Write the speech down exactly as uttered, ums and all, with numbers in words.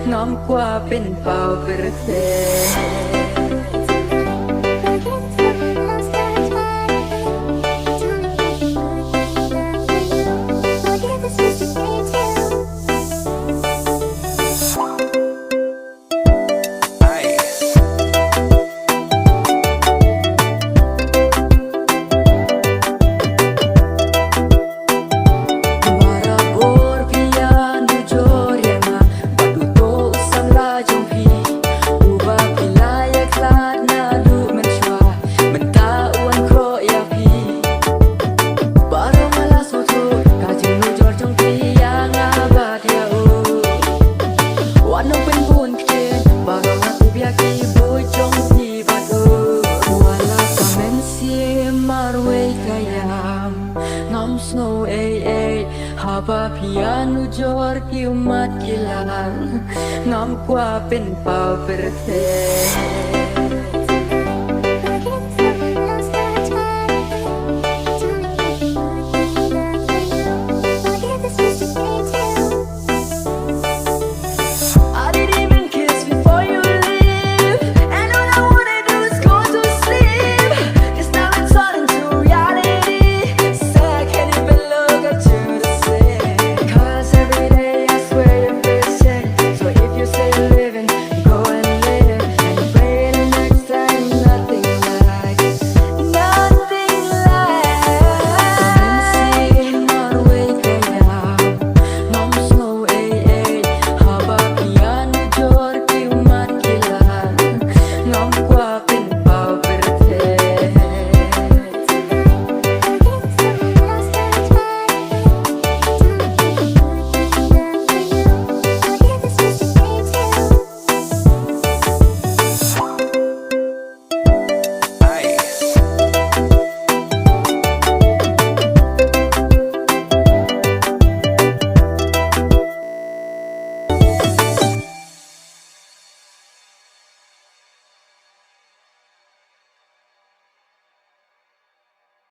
Ngam kwah pynpaw pyrthei. Barabor phi ïanujor ïa nga bad uto u samla jong phi, uba phi la ïakhlad naduh mynshuwa, mynta u wan khroh ïa phi. Baroh nga la sngewthuh ka jingnujor jong phi ïa nga bad ïa u. Wat nang pynbun ktien, baroh nga tip ïa ki buit jong phi bad u. Wat la ka mynsiem marwei ka ïam, ngam sngew ei ei haba phi ïanujor ki ummat ki lang. Ngam kwah pynpaw pyrthei.